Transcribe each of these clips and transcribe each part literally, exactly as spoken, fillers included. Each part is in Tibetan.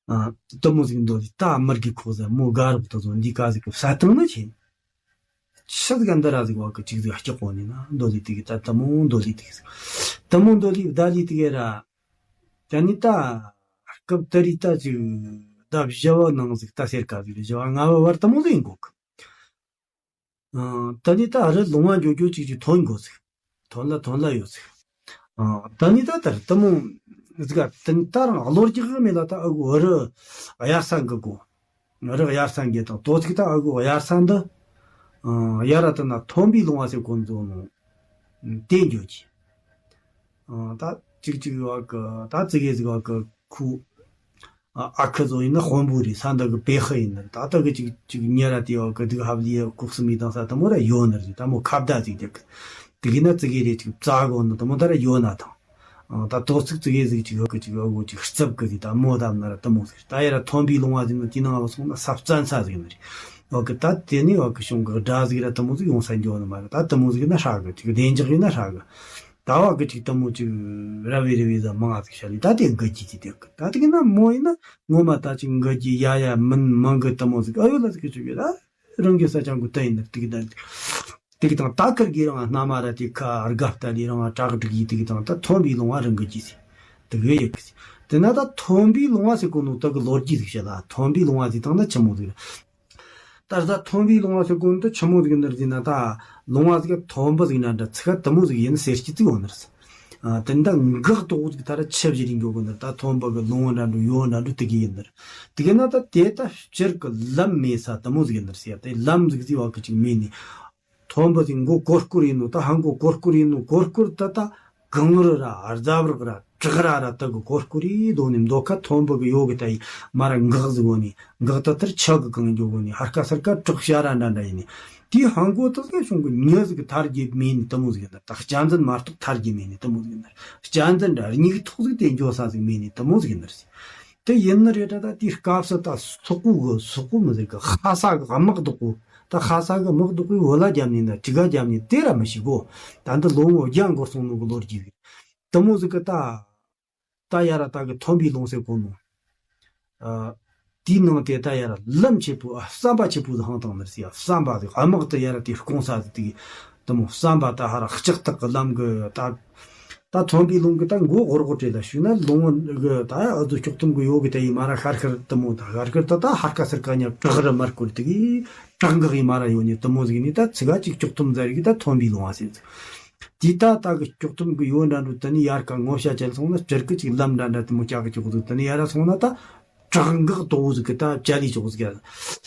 ཨ། དེ་མོ་ཟིག་འདོད་ལི་ད་མི་རྒི་ཁོག་ཟ་མོ་དགའ་རབ་ཏུ་ཟོ་འདི་ཀ་ཟིག་གི་ས་སྟེང་ན་ཆེ། ཤི་ཟིག་འདི་ར་ཟིག་བ་གི་ཅིག་ཟིག་སྐྱོག་གོ་ནི་ན་འདོད་ལི་དེ་གི་ད་དེ་མོ་འདོད་ལི་དེ་གི་ཟིག་དེ་མོ་འདོད་ལི་བདའ་ལི་དེ་གི་ར། ད་ནི་ད་སྐབས་དེ་རི་ད་ཅིག་ད་བཞི་བ་ནང་ཟིག་ད་སེར་ཀ་ཟིག་རེད། བཞི་བ་ལྔ་བ་བར་དེ་མོ་ཟིག་ཡིན་གོ་གི། ཨ། ད་ནི་ད་རི་ལུང་བ་འགྱོ་འགྱོ་ཅིག་ཅིག་ཐོན་དགོ་ཟིག་ཐོན་ལ་ཐོན་ལ་ཡོད་ཟིག་ཨ། ད་ནི་ད་ད་རི་དེ་མོ་ཟིག་ག་ད་ནི་ད་རང་གློ་རྒྱག་གི་མེད་ལ། ད་ཨ་གོ་རི་གཡར་ས་འགི་གོ། རི་གཡར་ས་འགི་དང་དོ་ཚིག་ད་ཨ་གོ་གཡར་ས་འདི། ཨ། ཡ་ར་ད་ན་ཐོན་པའི་ལུང་བ་ཟེར་གོ་འཛོ་ནོ། དེ་འགྱོ་གི། ཨ། ད་ཅིག་ཅིག་བ་གི་ད་ཙི་གེ་ཟིག་བ་གི་ཁུ། ཨ། ཨ་ཁུ་ཚོ་ཡིན་ན་དཔོན་པོ་རེད། ས་འདི་གི་པེ་ཧི་ཡིན་ནི། ད་ལྟ་གི་ཅིག་ཅིག་ཉེ་ར་དེ་བ་གི་སྡུག་ཧབ་ལི་ཡ་ལྐོག་སུ་མི་དང་ས་དེ་མོ་ར་ཡོད་ནི་རེད། ད་མོ་ཁ་བརྡ་ཅིག་རྒྱག་གི། དེ་གི་ན་ཙི་གེ་རེ་ཅིག་བཙལ་གོ་ནི་དེ་མོ་ད་ར་ཡོད་ན་ཐང་། ཨ། ད་དོ་ཚིག་ཙི་གེ་ཟིག་ཅིག་བ་གི་ཅིག་བ་གོ་ཅིག་རྩབ་གི་ཟིག་ད་མོ་དམ་ན་ར་དེ་མོ་ཟིག་ད་ཡ་ར་ཐོན་པའི་ལུང་བ་ཟིག་ན་དེ་ནང་བ་སོང་ན་ས་བཙན་ས་ཟིག་ནི་རེད། བ་གི་ད་དེ་ནི་བ་གི་གཞུང་གི་དགྲ་ཟིག་ར་དེ་མོ་ཟིག་ཡོང་ས་འགྱོ་ནི་མ་རེད། ད་དེ་མོ་ཟིག་ན་ཧྲ་གི་ཅིག་བདེ་འཇགས་ཡིན་ན་ཧྲ་གི། ད་བ་གི་ཅིག་དེ་མོ་ཅིག་ར་བའི་རི་བའི་ཟ་མང་ང་ཟིག་ཤ་ལི་ད་དེ་འགུལ་གྱི་ཅིག་དེ་གི་ད་དེ་གི་ན་མོ་ཡིན་ན་ངོ་མ་ད་ཅིག་འགུལ་གྱི་ཡ་ཡ་མིན་མང་གི་དེ་མོ་ཟིག་ཨ་ཡོད་ལ་ཟིག་གི་ཅིག་ཡོད་ད་རང་གི་ས་ཅང་གི་ད་ཡིན་ན་དེ་གི་ད་དེ་གི་དང་ད་ཁར་གི་རང་སྣ་མ་ར་དེ་ཁ་དགའ་ལྟ་ལི་རང་བྲག་སྒྲིག་ཡི་དེ་གི་དང་ད་ཐོན་པའི་ལུང་བ་རང་གི་ཅིག་ཟིག་དེ་གི་ཡོད་གི་ཟིག་དེ་ན་ད་ཐོན་པའི་ལུང་བ་ཟེར་གོ་ནོ་ད་གི་ལོ་རྒྱུས་ཟིག་བཤད་ལ་ཐོན་པའི་ལུང་བ་ཟིག་དང་ན་ཆི་མོ་ཟིག་རེད། ད་ས་ཐོན་པའི་ལུང་བ་ཟེར་གོ་ནི་ད་ཆི་མོ་ཟིག་ཡིན་ནི་རེད་ཟེར་ན། ད་ལུང་བ་ཟིག་ཐོན་པ་ཟིག་ན་འདྲ་ཚིག་དེ་མོ་ཟིག་ཡིན་ཟེར་སྐྱིད་ཙིག་ཡོད་ནི་རེད། ཨ། དེ་འདྲ་འགག་དོག་ཟིག་ད་ར་ཆབ་བཞི་རིང་འགྱོ་གོ་ནི་རེད། ད་ཐོན་པ་གི་ལུང་བ་འདྲ་འགྲོ་ཡོད་འདྲ་འགྲོ་དེ་གི་ཡིན་ནི་རེད། དེ་གི་ན་ད་དེ་ད་སྤྱིར་གི་ལམ་མེད་ས་དེ་མོ་ཟིག་ཡིན་ནི་རེད་ཟེར། དེ་ལམ་ཟིག་ཟིག་བ་གི་ཅིག་མེད་ནི། ཐོན་པ་དེ་མགོ་ཀོར་ཀོར་ཡིན་ནོ། ད་ཧང་གོ་ཀོར་ཀོར་ཡིན་ནོ། ཀོར་ཀོར་ད་ད་གངས་རི་ར་རྫ་བྲག་ར་བྲག་ར་ར་ད་གི་ཀོར་ཀོར་ཡིན་དོ་ནི་མདོ་ཁ་ཐོན་པ་གི་ཡོ་གི་ད་ཡི་མ་ར་འགག་ཟིག་གོ་ནི་འགག་ད་ཐར་ཆག་གི་གང་འགྱོ་གོ་ནི་ཧར་ཀ་སར་ཀ་བྲག་ཤ་ར་འདྲ་འདྲ་ཡིན་ནི། དེའི་ཧང་གོ་ད་ས་ཤོང་གི་མྱི་ཟིག་གི་ཐར་རྒྱུ་མེད་ནི་དེ་མོ་ཟིག་ཡིན་ད། ད་གཅན་གཟན་མ་གཏོགས་ཐར་རྒྱུ་མེད་ནི་དེ་མོ་ཟིག་ཡིན་ད། གཅན་གཟན་འདྲ་སྙིགས་ཐོག་ཟིག་དེ་འགྱོ་ས་ཟིག་མེད་ནི་དེ་མོ་ཟིག་ཡིན་ད་ཟིག་དེ་ཡིན་ནི་རེད་ད། ད་དེའི་སྐབས་སུ་ད་སོག་པོ་གི་སོག་པོ་མི་ཟེར་གི་ཧ་ས་གི་དམག་རྡོག་པོ། ད་ཧ་ས་གི་དམག་རྡོག་པོའི་བུ་ལ་རྒྱབ་ནས་ན་ཅི་ག་རྒྱབ་ནས་དེ་ར་མི་ཤེས་གོ། ད་འདི་ལོ་ངོ་བརྒྱ་འགོར་སོང་ནོ་གི་ལོ་རྒྱུས་རེད། དེ་མོ་ཟིག་གི་ད། ད་ཡ་ར་ད་གི་ཐོན་པའི་ལུང་ཟེར་གོ་ནོ། ཨ། དེའི་ནང་དེ་ད་ཡ་ར་ལམ་ཆེ་པོ་ཨ་བསམ་པ་ཆེ་པོ་ཟིག་ཧང་དང་ནི་རེད་ཟེར་ཡ། བསམ་པ་ཟིག་དམག་དེ་ཡ་ར་དེ་སྐོང་ས་ཟིག་དེ་གི་དེ་མོ་བསམ་པ་ད་ཧ་ར་ལྕགས་ཐག་གི་ལམ་གི་ད། ད་ཐོན་པའི་ལུང་གི་ད་མགོ་སྒོར་སྒོར་བྲེལ་ལ་ཞུས་ན་ལུང་གི་ད་ཨ་ཟོ་ལྕོག་ཐུམ་གི་ཡོ་གི་ད་ཡི་མ་ར་ཤར་ཤར་དེ་མོ་ད་ཤར་ཤར་ད་ད་ཧར་ཀ་སར་ཀ་ཉ་བྲག་རི་མར་བསྐོར་དེ་གི་བྲག་འགག་ཡི་མ་ར་ཡོ་ནི་དེ་མོ་ཟིག་ནི་ད་ཚི་ག་ཅིག་ལྕོག་ཐུམ་ཟ་རི་གི་ད་ཐོན་པའི་ལུང་བ་ཟེར་ཟིག་དེ་ད་ད་གི་ལྕོག་ཐུམ་གི་ཡོ་འདྲ་འགྲོ་དེ་ནི་ཡར་ཀ་ངོ་ཤ་བཅད་སོང་ན་སྤྱིར་གི་ཅིག་ལམ་འདྲ་འདྲ་དེ་མོ་ཀྱག་གི་ལྕོག་ཟིག་དེ་ནི་ཡ་ར་སོང་ན་ད། བྲག་འགག་དོ་བོ་ཟིག་གི་ད་བཅའ་ལི་ཅོག་ཟིག་ཡ།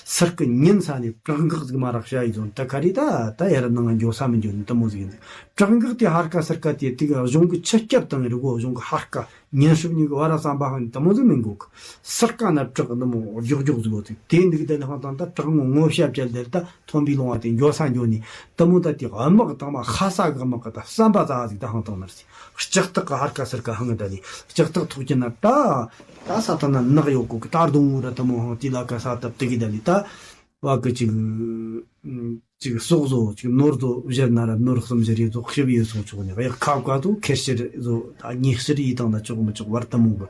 སར་གི་ཉིན་ས་ནས་བྲག་འགག་ཟིག་མ་རག་བྱ་ཡི་ཟོ་ད་ག་རེ་ད་ད་ཡ་ར་ནང་འགྱོ་ས་མི་འགྱོ་ནི་དེ་མོ་ཟིག་ཡིན་ཟིག་བྲག་འགག་དེ་ཧར་ཀ་སར་ཀ་དེ་དེ་ག་གཞུང་གི་ཆུ་སྐྱབས་དང་རི་གོ་གཞུང་གི་ཧར་ཀ་ཉིན་ཧྲིབ་གཉིས་གི་བ་ར་ཟམ་པ་ཧང་དེ་མོ་ཟིག་མི་འགོ་གི་སར་ཀ་ན་བྲག་འདི་མོ་རྒྱོག་རྒྱོག་ཟིག་གོ་དེ་དེ་འདི་གི་དེ་ལ་ཧང་དང་ད་བྲག་ངོ་ངོ་ཤ་བཅད་དེ་ད་ཐོན་པའི་ལུང་བ་དེ་འགྱོ་ས་འགྱོ་ནི་དེ་མོ་ད་དེ་དམག་དང་མ་ཧ་ས་གི་དམག་གི་ད་བསམ་པ་ཙ་ཟིག་ད་ཧང་དང་ནར་ཟིག་ལྕགས་ཐག་གི་ཧར་ཀ་སར་ཀ་ཧང་ད་ལི་ལྕགས་ཐག་ཐོག་གི་ན་ད། ད་ས་ཐ་ན་ནག་ཡོད་གོ་གི་ད་རྡུང་བུ་ར་ཐ་མོ་ཧང་ཏི་ལ་ཀ་ས་ཐབ་ཏི་གི་ད་ལི་ད། བ་གི་ཅིག་ཅིག་སོག་བཟོ་ཅིག་ནོར་བཟོ་བཞིར་ན་ར་ནོར་གསུམ་བཞི་རེ་བཟོ་ཤི་བའི་སོག་ཆོག་ནི་གཡག་ཁ་བཀའ་དུ་ཁེར་ཕྱིར་བཟོ་ད་ཉེ་ཕྱིར་ཡི་དང་ན་ཆོག་མི་ཆོག་བར་ཐ་མོ་གི་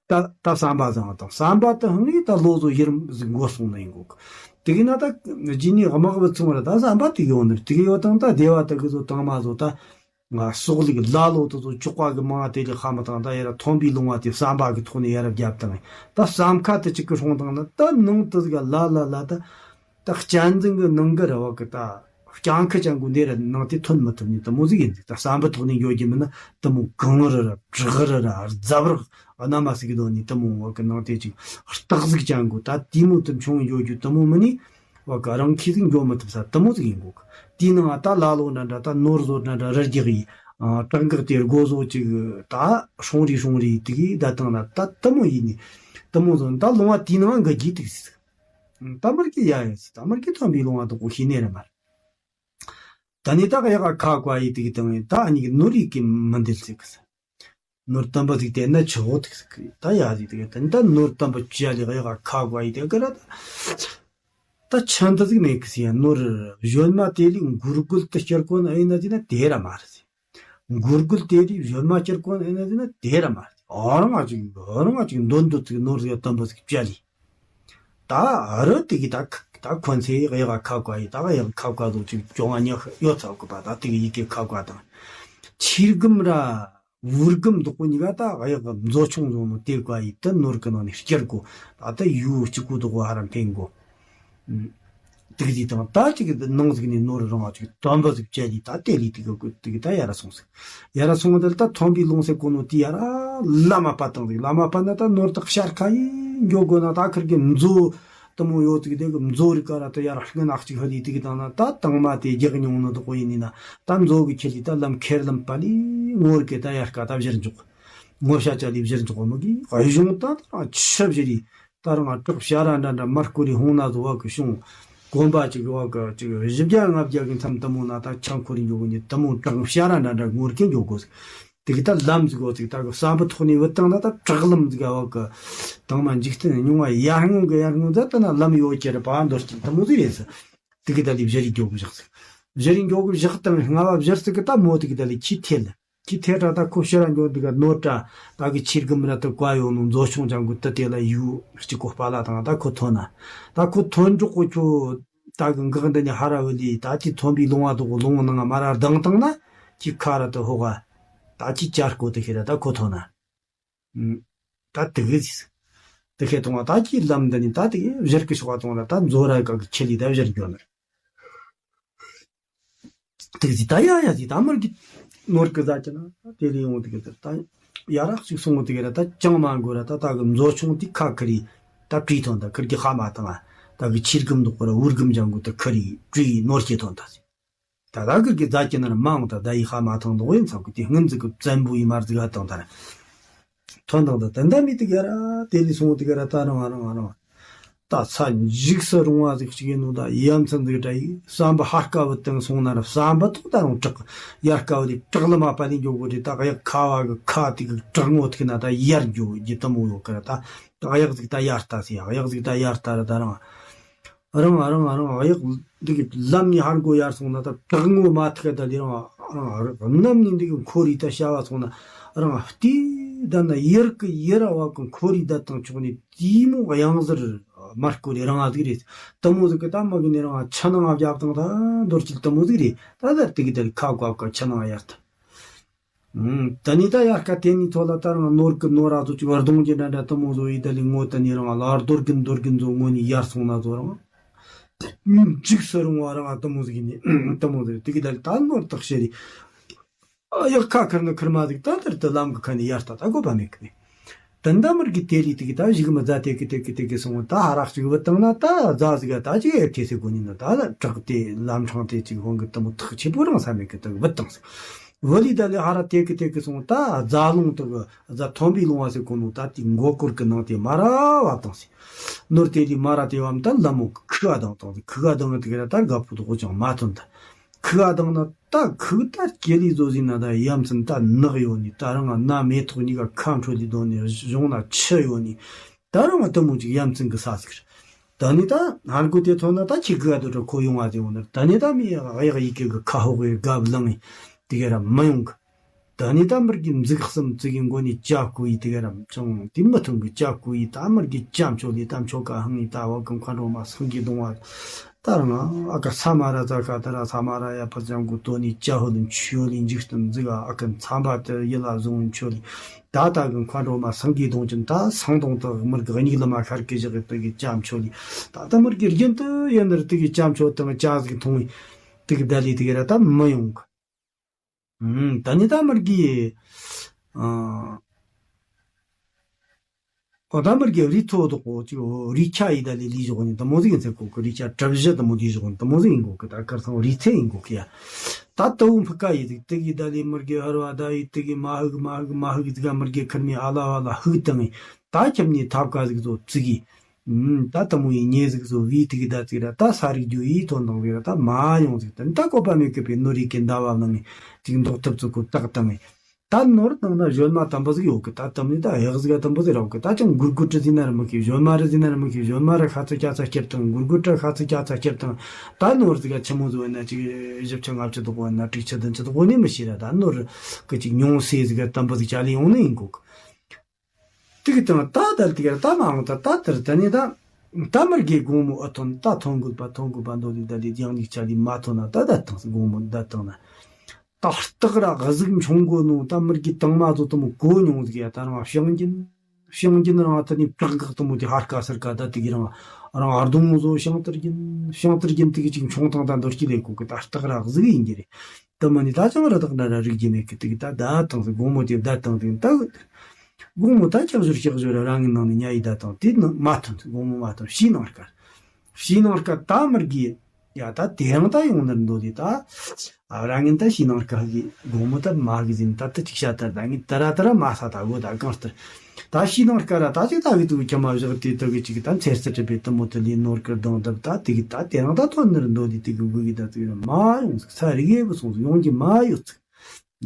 ད་ད་བསམ་པ་བཟང་དང་བསམ་པ་དུ་ཧང་ཡི་ད་ལོ་བཟོ་ཡིར་གོ་སོང་ན་ཡིན་གོ་གི་དེ་གི་ན་ད་རྗེས་ནས་དམག་བུ་ཚོང་ར་ད་བསམ་པ་དུ་ཡོང་ནི་དེ་གི་ཡོད་དང་ད་སྡེ་བ་དུ་གི་བཟོ་དང་མ་བཟོ་ད། ང་སོག་ལིག་ལ་ལོ་དུ་ཚོ་ཅོག་པ་གི་མང་དེ་ལས་ཧ་མ་དང་ད་ཡ་ར་ཐོན་པའི་ལུང་བ་དེ་བསམ་པ་གི་ཐོག་ནས་ཡ་ར་བརྒྱབ་དང་ད་བསམ་ཁ་དུ་ཅིག་གི་སྲོང་དང་ན་ད་ནང་དུ་ཟིག་ལ་ལ་ལ་ད་ད་གཅན་གཟན་གི་ནང་གི་ར་བ་གི་ད་སྤྱང་ཁུ་ཅན་གོ་འདི་ར་ནང་དེ་ཐོན་མི་ཐུབ་ནི་དུ་མོ་ཟིག་ཡིན་ཟིག་ད་བསམ་པ་ཐོག་ནས་འགྱོ་རྒྱུ་མིན་ན་དུ་མོ་གངས་རི་ར་བྲག་རི་ར་རྫབ་རག་གནའ་མ་ཟིག་གི་དོན་ནི་དུ་མོ་བ་གི་ནང་དེ་ཅིག་སྟག་ཟིག་ཅན་གོ་ད་དེ་མོ་དུ་མཆོང་འགྱོ་རྒྱུ་དུ་མོ་མིན་ནི། བ་ག་རང་ཁྱི་ཟིག་འགྱོ་མི་ཐུབ་ས་དུ་མོ་ཟིག་ཡིན་གོ་གི་དེའི་ནང་ད་ལ་ལོ་འདྲ་འདྲ་ད་ནོར་བཟོ་འདྲ་འདྲ་རི་རྒྱག་ཡི་བྲག་འགག་དེ་སྒོ་བཟོ་ཅིག་ད་སྲུང་རི་སྲུང་རི་དེ་གི་ད་དང་ན་ད་དུ་མོ་ཡིན་ནི་དུ་མོ་བཟོ་ད་ལུང་བ་དེའི་ནང་འགག་གི་དུག་ཟིག་ད་མར་གི་ཡ་ཡ་ཟིག་ད་མར་གི་ཐོན་པའི་ལུང་བ་དུ་གོ་ཤེས་ནི་ར་མར་ད་ནི་ད་ག་ཡ་ག་ཁ་བཀའ་ཡི་དེ་གི་དང་ད་ཨ་ནི་གི་ནོར་ཡི་གི་མི་འདེལ་ཟིག་གི་ཟེར། ནོར་དམ་པ་ཟིག་བསྟན་ན་ཆོག་ཟིག་ད་ཡ་ཟིག་དེ་ད་ནོར་དམ་པ་ཅི་ཡ་ལེ་ག་ཡ་ག་ཁ་བཀའ་ཡི་དེ་གི་ར་ད། ད་ཆ་འདི་ཟིག་མེད་གི་ཟེར་ཡ། ནོར་གཞོན་མ་དེ་ལས་འགུར་རྒོལ་དུ་སྐྱུར་གོ་ན་ཨེ་ན་ཟེར་ན་དེ་ར་མ་རེད་ཟེར། འགུར་རྒོལ་དེ་ལས་གཞོན་མ་སྐྱུར་གོ་ན་ཨེ་ན་ཟེར་ན་དེ་ར་མ་རེད། ཨ་རང་ང་ཅིག་ཨ་རང་ང་ཅིག་འདོན་འདོད་ཅིག་ནོར་ཟིག་དམ་པ་ཟིག་བཅའ་ལི། ད་རི་དེ་གི་ད་ད་ཁོ་ཚེ་གཡག་ཁ་བཀའ་ཡི་ད་གཡག་ཁ་བཀའ་ཟོ་ཅིག་བཅོ་ལྔ་ཉི་ཤུ་ཡོད་ཚ་གི་པ། ད་དེ་གི་ཡི་གེ་ཁ་བཀའ་དང་། ཆིར་གུམ་ར་བུར་གུམ་དོག་པོ་གཉིས་ཀ་ད་གཡག་མཛོ་ཆུང་ཟོ་མོ་དེ་བཀའ་ཡི་ད་ནོར་གི་ནང་ནས་སྐྱུར་གོ། ད་ད་ཡུ་གཅིག་གུ་དོག་པོ་ཧ་ར་འཕེན་གོ། དེ་གི་དེ་དང་ད་ཅིག་ནང་ཟིག་ནས་ནོར་རང་བ་ཅིག་དམ་པ་ཟིག་བཅད་ལི། ད་དེ་ལི་དེ་གི་དེ་གི་ད་ཡ་ར་སོང་ཟིག་ཡ་ར་སོང་བ་དེ་ལ་ད་ཐོན་པའི་ལུང་སེ་གོ་ནོ་དེ་ཡ་ར་ལ་མ་པ་བཏང་ཟིག་ལ་མ་པ་ན་ད་ནོར་དག་ཤར་ཁ་ཡིན་འགྱོ་དགོ་ན་ད་ཁིར་གི་མཛོ་དུ་མོ་ཡོད་ཟིག་དེ་གི་མཛོ་རི་ཀ་ར་ད་ཡ་ར་སྔན་ཨག་ཅིག་ཧ་ལི་དེ་གི་དང་ན་ད་དང་མ་དེ་རྒྱག་མྱོང་ནོ་དོག་པོ་ཡིན་ནི་ན་ད་མཛོ་གི་ཁྱེར་ལི་ད་ལམ་ཁེར་ལམ་པ་ལི་ངོར་གི་ད་ཡ་ར་ཀ་ད་བཞིར་འཇོག་ངོ་ཤ་ཅ་ལི་བཞིར་འཇོག་མོ་གི་གཞུང་ད་ད་ཆི་བཞི་རི། ད་རང་བྲག་བྱ་ར་འདྲ་འདྲ་མར་སྐོར་རི་ཧོང་ན་ཟོ་བ་གི་བྱུང་། གོམ་པ་གཅིག་བ་གི་གཅིག་བཞི་བརྒྱ་ལྔ་བརྒྱ་གི་མཚམས་དུ་མོ་ན་ད་ཆང་ཁོ་རི་འགྱོ་གི་ནི་དུ་མོ་བྲག་བྱ་ར་འདྲ་འདྲ་ངོར་གི་འགྱོ་དགོས། དེ་གི་ད་ལམ་ཟིག་འོ་ཚིག་ད་གི་ཟམ་པ་ཐོག་ནས་བུད་བཏང་ན་ད་བྲག་ལམ་ཟིག་བ་གི་དང་མ་འཇིག་རྟེན་སྙུང་བ་ཡར་སྔོན་གི་ཡར་སྔོན་ཟ་ད་ན་ལམ་ཡོད་ཀྱི་རེད་པ་འདོར་གྱི་དུ་མོ་ཟིག་རེད་ཟེར། དེ་གི་ད་ལི་བཞི་རི་འགྱོ་གི་བཞག་ཟིག་བཞི་རི་འགྱོ་གི་བཞག་དང་ལྔ་བ་བཞིར་ཟིག་གི་ད་མོ་དེ་གི་ད་ལི་ཁྱི་ཐེ་ལ། ཁྱི་ཐེ་དྲག་ད་ཁོ་ཕྱིར་ར་འགྱོ་འདི་ག་ནོར་དྲ་ད་གི་ཕྱིར་གི་མི་ར་ད་བཀའ་ཡོང་ནོ་མཛོ་ཆུང་ཅང་གི་ཏི་དེ་ལ་ཡུ་གཅིག་གོ་པ་ལ་དང་ད་ཁོ་ཐོན་ན། ད་ཁོ་ཐོན་འགྲོ་གོ་ཁྱོ་ད་གི་འགག་འདི་ནི་ཧ་ར་བི་ལི་ད་ཅི་ཐོན་པའི་ལུང་བ་དོ་གོ་ལུང་ནང་མ་ར་ལྡང་བཏང་ན་ཅི་ཁ་ར་ད་ཧོ་ག་ད་ཅི་ཅར་གོ་ཏི་ཁེ་ར་ད་ཁོ་ཐོན་ན། ད་དི་གི་ཟིག་ཏི་ཁེ་ཐོང་བ་ད་ཅི་ལམ་འདི་ནི་ད་དི་གི་བཞིར་གི་ཤོག་བ་ཐོང་ལ་ད་མཛོ་ར་ག་གི་ཁྱི་ལི་ད་བཞིར་འགྱོ་ནི། དེ་ཟི་ད་ཡ་ཡ་ཟི་ད་མར་གི་ནོར་གི་ཟ་ཅི་ན་དེ་ལས་ཡོང་དེ་གི་ཟེར་ད་ཡ་རག་ཅིག་སོང་དེ་གི་ར་ད་ཅང་མ་གོ་ར་ད་ད་གི་མཛོ་ཆུང་དེ་ཁ་ཁི་རི་ད་བྲིས་ཐོན་ད་ཁིར་གི་ཧ་མ་ཐང་ད་གི་ཕྱིར་གི་མདོག་གི་ར་འུར་གི་འཇང་གོ་ད་ཁི་རི་བྲིས་ནོར་སྐྱེ་ཐོན་ད་ཟི་ད་ད་གི་གི་ཟ་ཅི་ན་ར་མང་ད་ད་ཡི་ཧ་མ་ཐང་དོ་ཡིན་ཚང་གི་དེ་སྔོན་ཟི་གི་བཙན་པོ་ཡི་མར་ཟི་ག་ཐང་ད་ར། ཐོན་དང་ད་ད་འདའ་མི་དེ་ག་ར་དེ་ལས་སོང་དེ་ག་ར་ད་རང་རང་རང་ད་ཚ་འཇིགས་སུ་རུང་བ་ཟིག་ཅིག་ཡིན་ནོ་ད་ཡ་མཚན་ཟིག་འདྲ་ཡི་བསམ་པ་ཧར་དཀའ་བུ་དང་སོང་ན་ར་བསམ་པ་ཐོག་ད་རུང་དྲག་ཡར་དཀའ་བུ་དེ་དྲག་ལ་མ་པ་ནི་འགྱོ་དགོས་དེ་ད་གཡག་ཁ་བ་གི་ཁ་དེ་གི་དྲག་ངོ་ཐིག་ན་ད་ཡར་འགྱོ་རྒྱུ་དུ་མོ་ཡོད་གི་ར་ད་གཡག་ཟིག་ད་ཡར་ལྟ་སི་ཡ་གཡག་ཟིག་ད་ཡར་ལྟ་ར་ད་རང་། རང་རང་རང་གཡག་འདི་གི་ལམ་ནས་ཧར་འགོ་ཡར་སོང་ན་ད་བྲག་ངོ་མ་ཐུག་ད་ལི་རང་རང་རྣམ་ནི་འདི་གི་འཁོར་རི་ད་བྱ་བ་སོང་ན་རང་ལྟས་ད་ན་ཡར་གི་ཡར་བ་གི་འཁོར་རི་ད་དང་ཕྱོགས་ནས་དེ་མོ་གཡང་གཟར་མར་སྐོར་རི་རང་ཨ་ཟིག་རེད། དུ་མོ་ཟིག་གི་ད་མ་གི་ནས་རང་ཆ་ནང་ཨ་བརྒྱབ་དང་ད་འདོར་སྐྱིད་དུ་མོ་ཟིག་རེད། ད་ད་དེ་གི་ད་ལི་ཁ་བཀབ་ཀ་ཆ་ནང་ཨ་ཡར་ད། ད་ནི་ད་ཡར་ཀ་དེ་ནི་ཚོ་ལ་ད་རང་ནོར་གི་ནོར་ར་ཚོ་ཅིག་བར་གདོང་གི་འདྲ་འདྲ་དུ་མོ་བཟོ་ཡི་ད་ལི་ངོ་ད་ནི་རང་ལ་རྡོར་གི་འདོར་གི་མཛོ་ངོ་ནི་ཡར་སོང་ན་ཚོ་རང་འཇིགས་སུ་རུང་བ་རང་དུ་མོ་ཟིག་ནི་དུ་མོ་ཟིག་དེ་གི་ད་ལི་ད་ནོར་དག་ཤེ་རི་ཡག་ཁ་ཁར་ནི་ཁར་མ་ཟིག་ད་དར་དུ་ལམ་གི་ཁ་ནི་ཡར་ལྟ་ད་དགོས་པ་མེད་གི་ནི། ད་འདའ་མར་གི་དེ་ལི་དེ་གི་ད་གཞུག་མ་རྫ་དེ་གི་དེ་གི་དེ་གི་སོང་ད་ཧ་རག་ཅིག་བུད་བཏང་ན་ད་རྫ་ཟིག་ད་ཅིག་ཨེ་ཁེ་སི་གོ་ནི་ན་ད་ལ་བྲག་དེ་ལམ་འཕྲང་དེ་ཅིག་ཧོང་གི་དུ་མོ་ཐག་ཆེ་པོ་རང་ས་མེད་གི་ད་བུད་བཏང་སི། བུད་ལི་ད་ལི་ཧ་ར་དེ་གི་དེ་གི་སོང་ད་རྫ་ལུང་དུ་གི་རྫ་ཐོན་པའི་ལུང་བ་སི་གོ་ནོ་ད་དེ་མགོ་སྐོར་གི་ནང་དེ་མ་ར་བབ་བཏང་སི། ནོར་དེ་ལི་མ་ར་དེ་བབ་ད་ལ་མོ་ཁུ་ག་དང་བཏང་སི་ཁུ་ག་དང་དེ་གི་ད་དགའ་པོ་དུ་གོ་ཅང་མ་ཐོན་ད། ཁུ་ག་དང་ན་ད་ཁུ་ད་ཀྱེ་ལི་བཟོ་ཟིན་ན་ད་ཡ་མཚན་ད་ནག་ཡོད་ནི་ད་རང་ང་ན་མེ་ཏོག་གཉིས་ཀ་ཁ་འཕྲོད་ལི་དོན་ནི་གཞུང་ན་ཆུ་ཡོད་ནི་ད་རང་ང་དུ་མོ་ཅིག་ཡ་མཚན་གི་ས་ཟིག་རེད། ད་ནི་ད་ཧར་གོ་དེ་ཐོན་ན་ད་ཁྱི་གུ་ག་དུ་དྲ་ཁོ་ཡོང་བ་དེ་འོང་ནི་ད་ནི་ད་མི་གཡག་ཡི་གེ་གི་ཁ་ཧོག་གི་དགའ་བ་ལང་ངི་དེ་ག་ར་མི་ཡོང་གི། ད་ནི་ད་མར་གི་འཛུགས་གསུམ་བཙུགས་གི་མགོ་ནས་ལྕགས་སྐུ་ཡི་དེ་ག་རམ་ཅང་དེ་མི་ཐུང་གི་ལྕགས་སྐུ་ཡི་ད་མར་གི་ལྕགས་མཆོད་ལི་ད་མཆོད་ཀ་ཧང་ཡི་ད་བ་གི་མཁའ་འགྲོ་མ་སངས་རྒྱས་གདོང་བ་ད་རང་ཨ་ཀ་ས་མ་ར་ཛ་ཁ་ད་ར་ས་མ་ར་ཡ་ཕ་ཅང་གུ་དོ་ནི་ལྕགས་ཧོ་ལི་མཆོད་ལི་འཇིག་རྟེན་འཛུགས་ཨ་ཀ་མཚམས་པ་དེ་ཡི་ལ་བཟུང་མཆོད་ལི་ད་ད་གི་མཁའ་འགྲོ་མ་སངས་རྒྱས་གདོང་ཅན་ད་སང་དོང་དུ་མར་གི་སྙིགས་ལ་མ་ཤར་གི་བཞག་གི་དེ་གི་ལྕགས་མཆོད་ལི་ད་ད་མར་གི་རྒྱུན་དུ་ཡིན་ནར་དེ་གི་ལྕགས་མཆོད་དང་ལྕགས་ཟིག་མཐོང་ཡི་དེ་གི་ད་ལི་དེ་གི་ར་ད་མི་ཡོང་གི། ད་ནི་ད་མར་གི་ཨ་ཨོ་ད་མར་གི་རི་ཐོ་དོག་པོ་ཅིག་རི་ཆ་ཡི་ད་ལི་ལི་ཞོག་ནི་ད་མོ་ཟིག་ཡིན་ཚེ་གོ་གི་རི་ཆ་གྲབ་བཞི་ད་མོ་ལི་ཞོག་ནི་ད་མོ་ཟིག་ཡིན་གོ་གི་ད་ཁར་སང་རི་ཚེ་ཡིན་གོ་གི་ཡ། ད་ད་འུ་ཕི་ཀ་ཡི་ཟིག་དེ་གི་ད་ལི་མར་གི་ཧར་བ་ད་ཡི་དེ་གི་མ་ཧུག་མ་ཧུག་མ་ཧུག་ཟིག་ག་མར་གི་ཁར་མི་ཨ་ལ་བ་ལ་ཧུག་བཏང་ངི་ད་ཁྱབ་ནི་ཐབ་ཀ་ཟིག་ཚོ་བཙུགས་གི་ད་ལྟ་མོ་ཡི་ཉེ་ཟིག་བཟོ་བའི་ཐིག་ད་ཚིག་ར་ད་ས་རིག་རྒྱུ་ཡི་ཐོན་དང་ཟིག་ར་ད་མ་ཡོང་ཟིག་ད་ད་བཀོད་པ་མེད་གི་པའི་ནོར་རིག་གི་ཟླ་བ་ནང་ནས་ཅིག་འདོགས་ཐུབ་ཚུགས་གོ་ཏག་ཏང་ངས་ད་ནོར་ནང་ན་གཞོན་མ་དམ་པོ་ཟིག་ཡོད་གི་ད་དམ་ནི་ད་གཡག་ཟིག་དམ་པོ་ཟིག་ར་ཡོད་གི་ད་ཅང་མགུར་མགུར་ཏྲི་ཟིན་ན་ར་མི་ཤེས་གཞོན་མ་ར་ཟིན་ན་ར་མི་ཤེས་གཞོན་མ་ར་ཤ་ཚ་ཀྱ་ཚ་ཁྱེར་དང་མགུར་མགུར་ཏྲ་ཤ་ཚ་ཀྱ་ཚ་ཁྱེར་དང་ད་ནོར་ཟིག་ཆི་མོ་ཟིག་ཡོད་ན་ཅིག་བཞི་བཅུ་ལྔ་བཅུ་དོག་པོ་ཡོད་ན་དྲུག་ཅུ་བདུན་ཅུ་དོག་པོ་ནི་མི་ཤེས་ར་ད་ནོར་གི་ཅིག་ཉུང་སེ་ཟིག་དམ་པོ་ཟིག་ཅ་ལི་ཡོང་ནི་ཡིན་གོ་གི་དེ་གི་དང་ད་དལ་དེ་གར་ད་མ་འོང་ད་ད་དེར་ད་ནི་ད་ད་མི་དགེ་དགོང་མོ་ཨ་ཐོན་ད་ཐོན་དགོས་པ་ཐོན་དགོས་པ་འདོད་དེ་ད་དེ་ཡང་ནི་ཆ་ལི་མ་ཐོན་ན་ད་ད་ཐང་དགོང་མོ་ད་ཐང་ན་ད་སྟག་ར་གཟིག་མཆོང་དགོས་ནོ་ད་མི་དགེ་དང་མ་ཚོ་དུ་མོ་གོ་མྱོང་ཟིག་ཡ། ད་རང་བྱང་གིན་བྱང་གིན་རང་ད་ནི་བྲག་འགག་དུ་མོ་དེ་ཧར་ཀ་སར་ཀ་ད་དེ་གི་རང་རང་ཨར་དུང་མོ་ཚོ་བྱང་དར་གིན་བྱང་དར་གིན་དེ་གི་ཅིག་མཆོང་ཐང་ད་འདོར་གི་ལས་གོ་གི་ད་སྟག་ར་གཟིག་ཡིན་གི་རེད། དེ་མ་ནི་ད་ཅང་ར་དག་འདྲ་ར་རིག་རྒྱུ་མེད་གི། དེ་གི་ད་ད་དང་སི་དགོང་མོ་དེ་ད་དང་དེ་ད་དགོང་མོ་ད་ལྕགས་ཞོར་ལྕགས་ཞོར་ར་རང་གི་ནང་ནས་ཉལ་ཡི་ད་དང་དེ་ནང་མ་ཐོན་སི་དགོང་མོ་མ་ཐོན་ཕྱི་ནང་དཀར་ཕྱི་ནང་དཀར་ད་མི་དགེ་ཡ་ད་དེ་རང་ད་ཡོང་ནར་འདོད་དེ་ད་ཨ་རང་ངན་ད་ཕྱི་ནང་དཀར་གི་དགོང་མོ་ད་མ་གི་ཟིན་ད་ད་ཅིག་ཤ་ད་ད་ངས་ད་ར་ད་ར་མ་ས་ད་གོ་ད་གང་ལྟར་ད་ཕྱི་ནང་དཀར་ར་ད་ཅིག་ད་གི་དུ་ཁྱ་མ་བཞག་དེ་ད་གི་ཅིག་ད་མཚེར་སི་གྲི་པའི་དུ་མོ་དུ་ལི་ནོར་དཀར་དང་ད་ད་དེ་གི་ད་དེ་རང་ད་ཐོན་ནར་འདོད་དེ་དེ་གི་དགོས་གི་ད་དུ་ཡོང་མ་ཡོང་ས་རིག་ཡེ་བུ་སོང་ཡོང་གི་མ་ཡོད་ཚིག་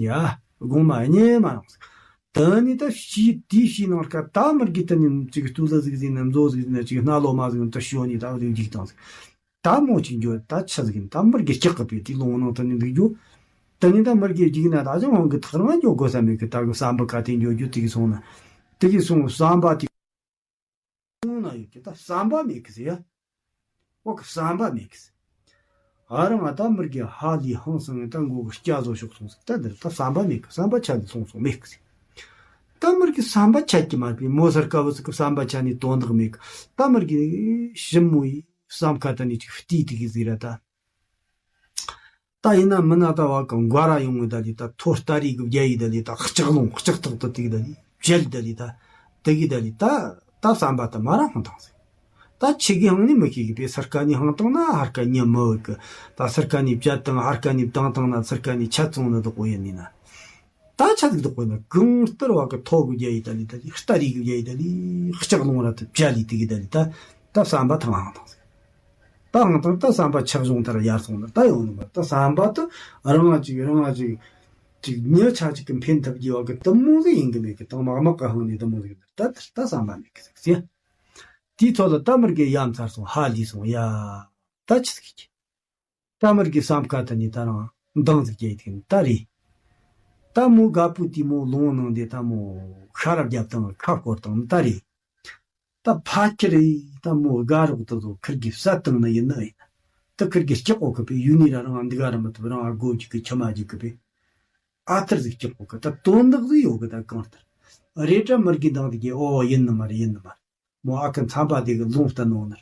ཡ། དགོང་མ་ཉལ་མ་ཡོང་ཟིག་ད་ནི་ད་ཕྱི་དེའི་ཕྱི་ནང་དཀར་ད་མི་དགེ་ད་ནི་ཅིག་སྟུ་ལ་ཟིག་ཟིན་ན་མཛོ་ཟིག་ཟིན་ན་ཅིག་སྣ་ལོ་མ་ཟིག་ད་ཤོ་ནི་ད་རིག་ཅིག་དང་ཟིག་ད་མོ་ཅིག་འགྱོ་ད་ཆ་ཟིག་ད་མི་དགེ་སྐྱག་གི་པའི་དེ་ལོང་ནང་ད་ནི་འདུག་འགྱོ། ད་ནི་ད་མི་དགེ་རྒྱུག་ན་ད་ཅང་ཧོང་གི་ཐག་རང་འགྱོ་དགོས་ས་མེད་གི། ད་གི་བསམ་པ་ག་དེ་འགྱོ་རྒྱུ་དེ་གི་སོང་ན་དེ་གི་སོང་བསམ་པ་དེ། ཁོང་ན་ཡོད་ཀྱི་ད་བསམ་པ་མེད་ཀི་ཟེར་ཡ། འོ་ཀི་བསམ་པ་མེད་ཀི་ཟེར། ཨ་རང་ང་ད་མི་དགེ་ཧ་ལས་ཧང་སང་ངས་ད་མགོ་གི་སྐྱ་བཟོ་ཤོག་སོང་ཟེར། ད་འདིར་ད་བསམ་པ་མེད་ཀི། བསམ་པ་ཆད་ལ་སོང་སོང་མེད་ཀི་ཟེར། ད་མི་དགེ་བསམ་པ་ཆད་ཀྱི་མ་རེད་པས། མོ་སར་ཀ་བུ་ཟིག་གི་བསམ་པ་ཆད་ནས་དོན་དག་མེད་ཀི། ད་མི་དགེ་ཞིབ་མོ་ཡིས་བསམ་ཁ་ད་ནས་ཅིག་བལྟས་དེ་གི་ཟིག་ར་ད། ད་ཡིན་ན་མིན་ན་ད་བ་གི་མགོ་ར་ཡོང་ངི་ད་ལི་ད་ཐོ་ལྟ་རི་གི་བརྒྱ་ཡི་ད་ལི་ད་ལྕགས་ལོང་ལྕགས་ཐག་ཏུ་ཏིག་ད་ལི་བྱལ་ད་ལི་ད་དེ་གི་ད་ལི་ད་ད་བསམ་པ་ད་མ་ར་ཧང་ཐང་ཟིག་ད་ཆི་གི་ཧང་ནི་མི་ཤེས་གི་པས། སར་ཀ་ནི་ཧང་བཏང་ན་ཧར་ཀ་ཉི་མི་འོད་གི། ད་སར་ཀ་ནི་བྱལ་བཏང་ཧར་ཀ་ནི་བཏང་བཏང་ན་སར་ཀ་ནི་ཆད་སོང་ནི་དོག་པོ་ཡིན་ནི་ན། ད་ཆ་ཟིག་དོག་པོ་ཡིན་ན་གང་ལྟར་བ་གི་ཐོ་གི་བརྒྱ་ཡི་ད་ལི་ད་ལི་ལྟ་རི་གི་བརྒྱ་ཡི་ད་ལི་ལྕགས་ལོང་ར་ད་བྱལ་ལི་དེ་གི་ད་ལི་ད་ད་བསམ་པ་ཐང་ཧང་ཐང་ཟིག་ད་ཧང་ཐང་ད་བསམ་པ་ཆག་བྱུང་ལྟར་ཡར་སོང་ན་ད་ཡོང་ནི་མ་ད་བསམ་པ་ད་རང་ང་ཅིག་རང་ང་ཅིག་ཅིག་ཉི་ཆ་ཅིག་གི་འཕེན་ཐབས་ཀྱི་བ་གི་དུ་མོ་ཟིག་ཡིན་གི་མེད་གི། དང་མག་མག་གི་ཧང་ནི་དུ་མོ་ཟིག་ད་ད་བསམ་པ་མེད་གི་ཟིག་ཟེར། དེའི་ཐོག་ལ་ད་མི་དགེ་ཡ་མཚར་སོང་ཧ་ལས་སོང་ཡ། ད་ཆི་ཟིག་གི་ད་མི་དགེ་བསམ་ཁ་ད་ནི་ད་རང་འདང་ཟིག་རྒྱག་ཡི་ད་རེད། ད་མོ་དགའ་པོ་དེ་མོ་ལོང་ནང་དེ་ད་མོ་ཤ་ར་བརྒྱབ་དང་ཁ་བསྐོར་དང་ད་རེད། ད་ཕ་ཁྱི་རེད། ད་མོ་དགའ་རོགས་དུ་ཚོ་ཁིར་གི་བསད་བཏང་ནི་ཡིན་ནི་ཡིན། ད་ཁིར་གི་སྐྱག་འོག་གི་པས་ཡུལ་ནས་ར་རང་འདི་ག་ར་མི་ཐུབ། རང་སྒོ་རྒྱུག་གི་ཁྱི་མ་རྒྱུག་གི་པས། ཨ་ཐར་ཟིག་སྐྱག་འོག་གི་ད་དོན་དག་ཟིག་ཡོད་གི་ད་གང་ལྟར། རེད་དྲ་མི་དགེ་འདང་དེ་གི་ཨོ་ཡིན་ནི་མ་རེད་ཡིན་ནི་མ་རེད། མོ་ཨ་ཁུ་མཚམས་པ་དེ་གི་ལུང་བསྟན་ནོ་ནར།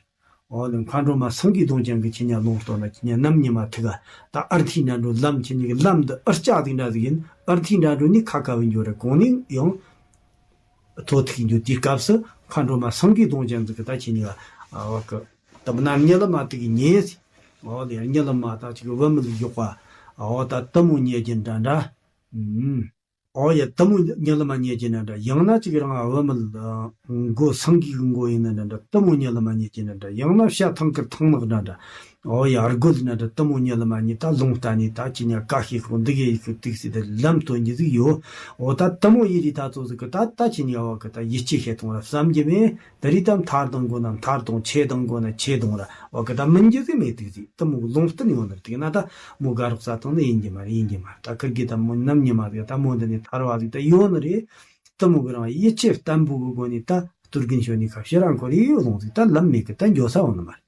ཨོ་ལེ་མཁའ་འགྲོ་མ་སེང་གེ་གདོང་ཅན་གི་ཁྱེད་ཉ་ལུང་བསྟན་ན་ཁྱེད་ཉ་ནམ་ཉི་མ་ཐུག་ག་ད་ཨར་ཐི་འདྲ་འགྲོ་ལམ་ཁྱེད་ཉི་གི་ལམ་འདི་ཨར་ལྕག་ཟིག་འདྲ་ཟིག་ཡིན། ཨར་ཐི་འདྲ་འགྲོ་ནི་ཁ་ཁ་བའི་འགྱོ་ར་གོང་ནི་ཡང་ཐོ་ཐུག་འགྱོ་དེའི་སྐབས་སུ་མཁའ་འགྲོ་མ་སེང་གེ་གདོང་ཅན་ཟིག་གི་ད་ཁྱེད་ཉི་ག་ཨ་བ་གི་ད་མ་ན་ཉི་ལ་མ་ཐུག་གི་ཉེ་ཟིག་ཨོ་ལེ་ཉི་ལ་མ་ད་ཅིག་བུ་མི་ལ་འཇོག་པ་ཨོ་ད་དུ་མོ་ཉེ་རྒྱུ་འདྲ་འདྲ། ཨུམ། ཨོ་ཡ་དུ་མོ་ཉི་ལ་མ་ཉེ་རྒྱུ་འདྲ་འདྲ། ཡང་ན་ཅིག་རང་བུ་མི་ལ་མགོ་སེང་གེ་གི་མགོ་ཡིན་ན་འདྲ་འདྲ། དུ་མོ་ཉི་ལ་མ་ཉེ་རྒྱུ་འདྲ་འདྲ། ཡང་ན་བྱ་ཐང་དཀར་ཐང་ནག་འདྲ་འདྲ། ཨོ་ཡ་རྒོད་འདྲ་འདྲ། དུ་མོ་ཉི་ལ་མ་ཉེ་ད་ལུང་བསྟན་ནི་ད་ཁྱེད་ཉ་ཀ་ཤེས་ཁོ་འདི་གེ་ཡི་ཁུ་ཏིག་སི་ད་ལམ་སྟོན་གྱི་ཟིག་ཡོད། ཨོ་ད་དུ་མོ་ཡི་རི་ད་ཚོ་ཟིག་གི་ད་ད་ཁྱེད་ཉ་བ་གི་ད་ཡིད་ཆེས་བྱེད་གཏོང་ར་བསམ་གྱི་མེད། ད་རི་ད་མཐར་གཏོང་དགོས་ན་མཐར་གཏོང་། ཆེ་གཏོང་དགོས་ན་ཆེ་གཏོང་ར། ཨོ་གི་ད་མིན་གྱི་ཟིག་མེད་ཏིག་ཟིག་དུ་མོ་གི་ལུང་བསྟན་ཡོད་ནི་རེད། དེ་ན་ད་མོ་དགའ་རོགས་ས་དང་ནི་ཡིན་གྱི་མ་རེད་ཡིན་གྱི་མ་རེད། ད་ཁིར་གི་ད་མོ་ནམ་ཉི་མ་ཟིག་ད་མོ་འདི་ནས་ཐར་བ་ཟིག་ད་ཡོད་ནི་རེད། དུ་མོ་གི་རང་ཡིད་ཆེས་བརྟན་པོ་གི་སྒོ་ནས་ད་སྟོར་གིན་ཤོད་ནི་ཁ་ཕྱིར་རང་འཁོར་ཡོད་ལོང་ཟིག་ད་ལམ་མེད་གི་ད་འགྱོ་ས་འོང་ནི་མ་རེད།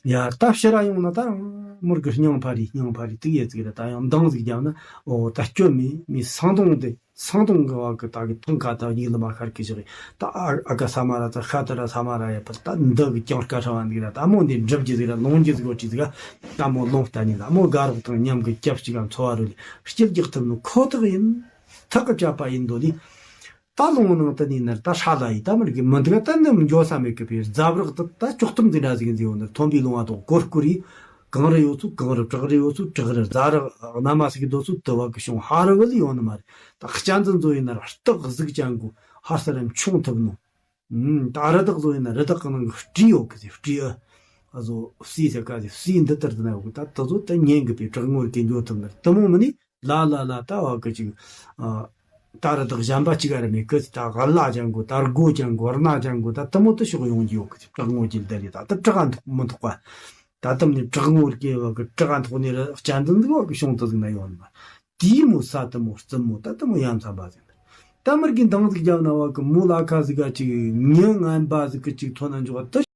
ཡ་ད་ཕྱིར་ར་ཡོང་ན་ད་རང་མོར་གི་སྙིང་ཕ་རི་སྙིང་ཕ་རི་ཏིག་ཡེ་ཟིག་ར་ད་ཡང་འདང་ཟིག་རྒྱབ་ན་ཨོ་ད་སྐྱོ་མི་མི་སང་དོང་དེ། སང་དུང་གི་བ་གི་ད་གི་ཐང་ཁ་ད་ཡིག་ལ་མ་ཤར་གི་ཞིག་རེད། ད་ཨ་ཨ་ཀ་ས་མ་ར་ད་ཤ་ད་ར་ས་མ་ར་ཡ་པ་ད་འདི་གི་ཀྱང་སྐད་ཧྲ་བ་འདི་ར་ད་མོ་འདི་འགྲུབ་ཀྱི་ཟིག་ར་ལོང་ཀྱི་ཟིག་འོ་ཅི་ཟིག་ད་མོ་ལོང་ལྟ་ནི་ད་མོ་དགའ་རོགས་དང་མཉམ་གི་སྐྱབས་གཅིག་ག་འཚོ་བ་རོལ་སྐྱིད་རྒྱག་ཐུབ་ནི་ཁོ་ཐག་ཡིན། ཐག་གི་བཅད་པ་ཡིན་དོ་ནི། ད་ལོང་ནང་ད་ནི་ནར་ད་ཧྲ་ལ་ཡི་ད་མར་གི་མི་འདུག་ད་ནི་མི་འགྱོ་ས་མེད་གི་པའི་རྫབ་རག་ད་ད་ཅོག་ཐུམ་འདི་འདྲ་ཟིག་འདི་འོ་ནར་ཐོན་པའི་ལོང་བ་དང་གོར་ཀུ་རི། གངས་རི་ཡོད་ཚུལ་གངས་རི། བྲག་རི་ཡོད་ཚུལ་བྲག་རི། རྫ་རི་གནམ་མ་ཟིག་གི་རྡོ་ཚུལ་དུ་བ་གི་བྱུང་ཧ་རི་བ་ལི་ཡོང་ནི་མ་རེད། ད་གཅན་འཛིན་ཚོ་ཡིན་ན་ར་སྟག་གཟིག་ཅན་གོ་ཧ་ས་ར་མཆོང་ཐུབ་ནོ། ཨུམ། ད་རི་དྭགས་ཚོ་ཡིན་ན་རི་དྭགས་གི་ནང་གི་སྤྲེའུ་ཡོད་གི་ཟེར་སྤྲེའུ་ཨ་ཟོ་བསིལ་ཟེར་ག་ཟེར་བསིལ་འདི་ལྟར་དུ་ན་ཡོད་གི། ད་དུ་ཚོ་ད་ཉན་གི་པའི་བྲག་ངོར་གི་འགྱོ་ཐུབ་ནི་རེད། དུ་མོ་མི་ནི་ལ་ལ་ལ་ད་བ་གི་ཅིག་ཨ། ད་རི་དྭགས་གཞན་པ་གཅིག་ག་ར་མེད་གི། ད་ག་ལ་ཅན་གོ་ད་རྒོ་ཅན་གོ་ར་ན་ཅན་གོ་ད་དུ་མོ་དུ་ཤོག་ཡོང་གི་ཡོད་གི་ཟེར། བྲག་ངོ་གི་ལྡ་ལི་ད་ད་བྲག་ག་འཐོག་མི་འཐོག་པ། ད་དམ་ནི་བྲག་ངོར་སྐྱེ་བ་གི་བྲག་ག་འཐོག་ནི་ར་གཅན་འཛིན་འདི་བ་གི་བྱུང་དུ་ཟིག་ན་ཡོང་ནི་མ། དེའི་མོ་ས་དུ་མོ་རྩུབ་མོ་ད་དུ་མོ་ཡ་མཚན་པ་ཟིན། ད་མར་གི་འདང་ཟིག་རྒྱབ་ན་བ་གི་མོ་ལ་ཁ་ཟིག་ག་ཅིག་མྱི་ངན་པ་ཟིག་གི་ཅིག་ཐོན་ན་འཇོག་པ་དེ་